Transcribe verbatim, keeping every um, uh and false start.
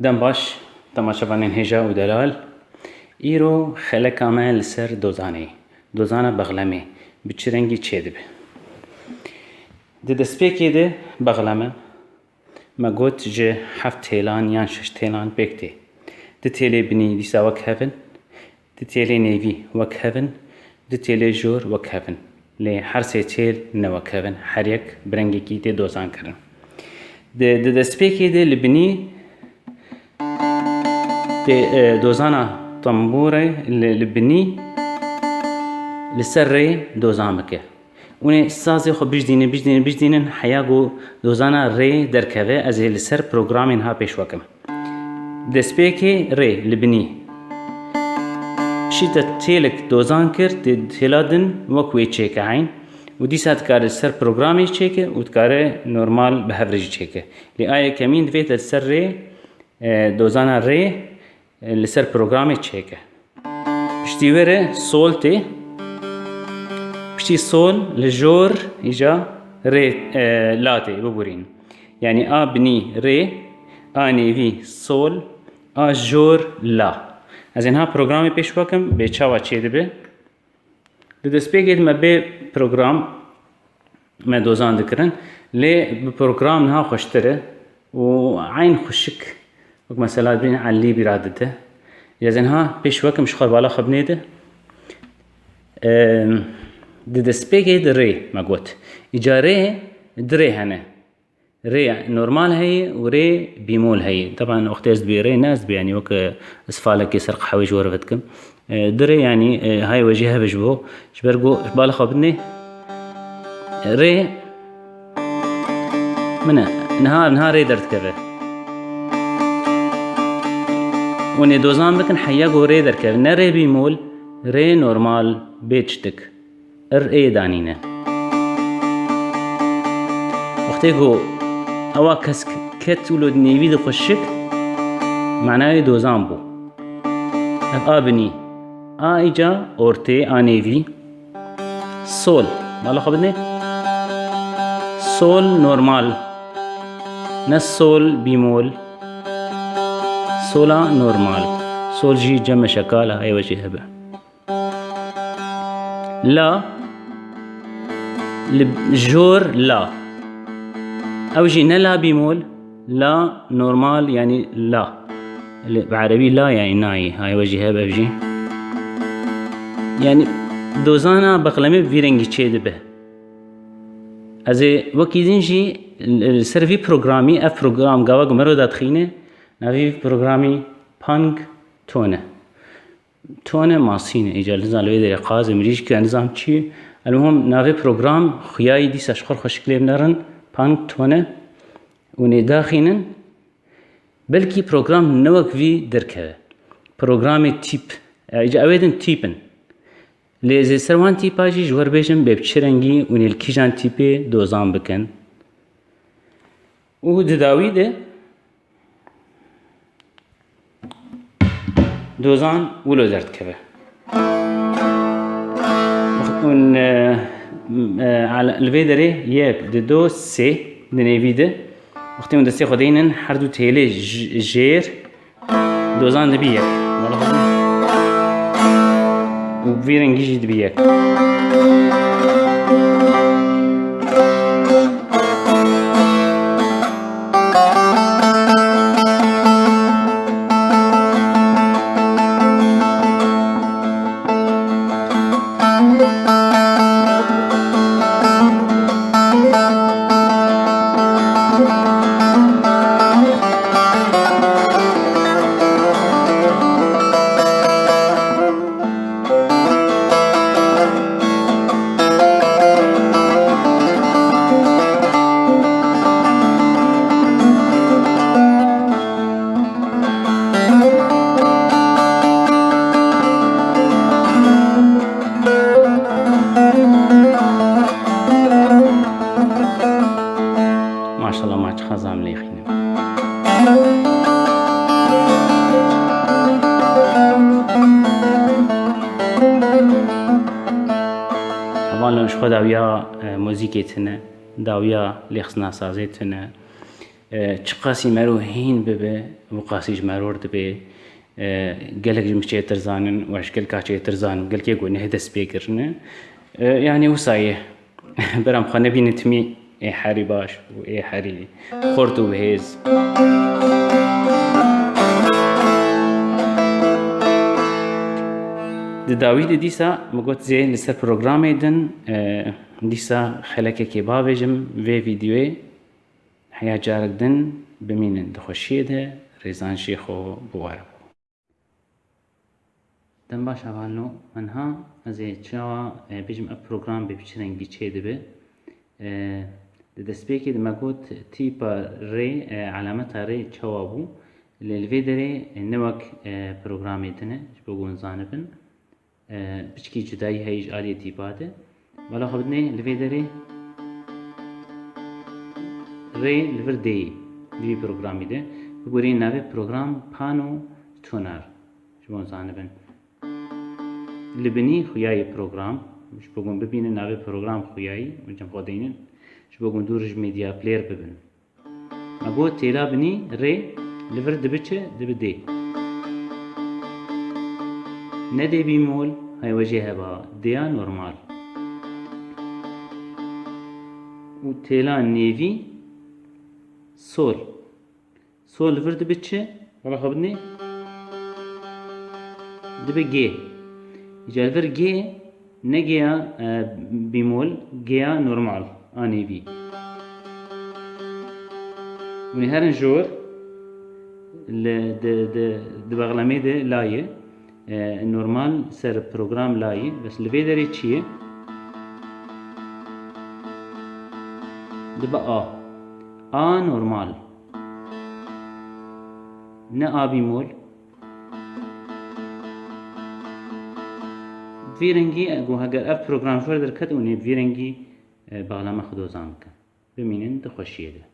Dem baş, temaşevanên hêja û delal. Îro xeleka me li ser dozanê, dozana bexlemê, bi çi rengî çêdibe? Di destpêkê de bexleme, me got, ji heft têlan yan şeş têlan pêk tê. Du têlê binî dîsa wek hev in, du têlê nêvî wek hev in, du têlê jor wek hev in. Lê her sê têl ne wek hev in, her yek bi rengekî tê dozan kirin. Di, di destpêkê de li binî tê, e, dozana tembûrê li, li binî li ser rê dozan bike. Hûn ê sazê xwe bijdînin, bijdînin, bijdînin, heya ku dozana rê derkeve, ez ê li ser programên ha pêş wekim. Destpêkê rê li binî. Şîte têlik dozan kir, tê-, têla din wek wê çêke eyn. Û dîsa dikare li ser programê çêke û dikare normal bi hev re jî çêke. Lê a yekemîn divê te li ser rê, e, dozana rê, e, li ser programê çêke. Piştî wê re sol tê. Piştî sol li jor îca rê, e, la tê, biborîn. Yanî a binî rê, a nêvî sol, a jor la. Ez ê niha programê pêş wekim, bê çawa çêdibe. Di destpêkê de me bê program me dozan dikirin, lê bi program niha xweştir e û eyn xweşik, wek mesela dibîn Elî bîra dide. Ez ê niha pêş wekim, ji xwe bala xwe binêde. Em, di destpêkê de rê me got. Îca rê, du rê hene. Rê normal heye û rê bîmol heye. Teban wextê ez dibê rê ne ez dibê, yanî wek, e, ez falekê ser qehwê ji we re vedikim. E, du rê yanî, e, hay we jî hebe ji bo. Ji ber ku ji bala xwe bidinê. E, rê min e. Niha, niha rê derdikeve. Hûn ê dozan bikin heya ku rê derkeve. Ne rê bîmol, rê normal, bê çitik. Ir ê danîne. Wextê ku ewa kesk ket û lo di nêvî de xweşik, manayê dozan bû. Ev a binî. A îca ortê, a nêvî. Sol. Bala xwe bidinê. Sol normal. Ne sol bîmol. Sola normal. Sol jî cem e, şekal e, heye we jî hebe. La, li jor la. Ew jî ne la bîmol, la normal, yanî la. Li, bi erebî la, yanî nayê. Hay we jî hebe ev jî. Yanî dozana bexlemê bi vî rengî çêdibe. Ez ê wekî din jî li ser vî programî, ev program gava ku mero dadixîne, navê vî programî Pang Tone. Tone masîne, îca nizam li vê derê qaz e, mirîşk e, nizam çi. Elmuhim navê program xuyayî dîsa ji xwe xweşik lê binerin, Pang Tone. Hûn ê daxînin, belkî program ne wek vî derkeve. Programê tîp, e, îca ew ê din tîp in. Lê ez ê ser wan tîpa jî ji we re bêjim bê bi çi rengî hûn ê li kîjan tîpê dozan bikin. Û di dawî de dozan wilo derdikeve. Hûn, e, e, ala-, li vê derê yek, di, do, sê di nêvî de. Wextê hûn destê xwe deynin, her du têlê j-, jêr, dozan dibî yek. Wala xwe û vî rengî jî dibî yek. Maşallah, ma çiqas em lêxînin. Hevalno, ji xwe dawiya, e, muzîkê tune, dawiya lêxistina sazê tune. E, çiqasî mero hîn bibe, wiqasî ji meror dibe. E, gelek ji min çêtir zanin, û ez ji gelka çêtir zanim, gelkê ku neh dest pê kirine. E, yanî wisa ye. Beram xwe nebînin timî ê herî baş û ê herî xurt û bihêz. Di dawî de dîsa min got zê li ser programê din, e, dîsa xelekekê bavêjim vê vîdyoyê. Heya carek din bimînin di xweşiyê de, rêzan jê xwe bi we re bo. Dem baş hevalno, min ha ez ê çawa, e, bêjim ev program bê bi çi rengî çêdibe. E, di destpêkê de me got tîpa rê, e, elameta rê çawa bû. Lê li vê derê, e, ne wek, e, programê din e, ji bo ku hûn zanibin. E, piçkî cudayî heye ji aliyê tîpa de. Bala xwe bidinê li vê derê rê li vir dêyî di vî programî de. Bigurî navê program Pano Tuner. Ji bo zanibin. Li binî xuyayê program. Ji bo ku hûn bibînin navê program xuyayî û cem xwe deynin. Ji bo ku hûn dûr ji media player bibin. Me got têla binî rê li vir dibi çi? Dibi dê. Ne dê bîmol, hay we jê heba, dêya normal. Û têla nêvî sol. Sol li vir dibi çi? Wala xwe bidinê. Dibi G. Îca li vir G, ne G ya, e, bîmol, G ya normal, a nêvî. Hûn ê herin jor, li, di, di, di bexlemê de layê, e, normal ser program layê, bes li vê derê çi ye? Dibe A. A normal. Ne A bîmol. Vî rengî, e, ku heger ev program ji we re derket, hûn ê bi vî rengî, e, bexlama xwe doza bikin. Bimînin di xweşiyê de.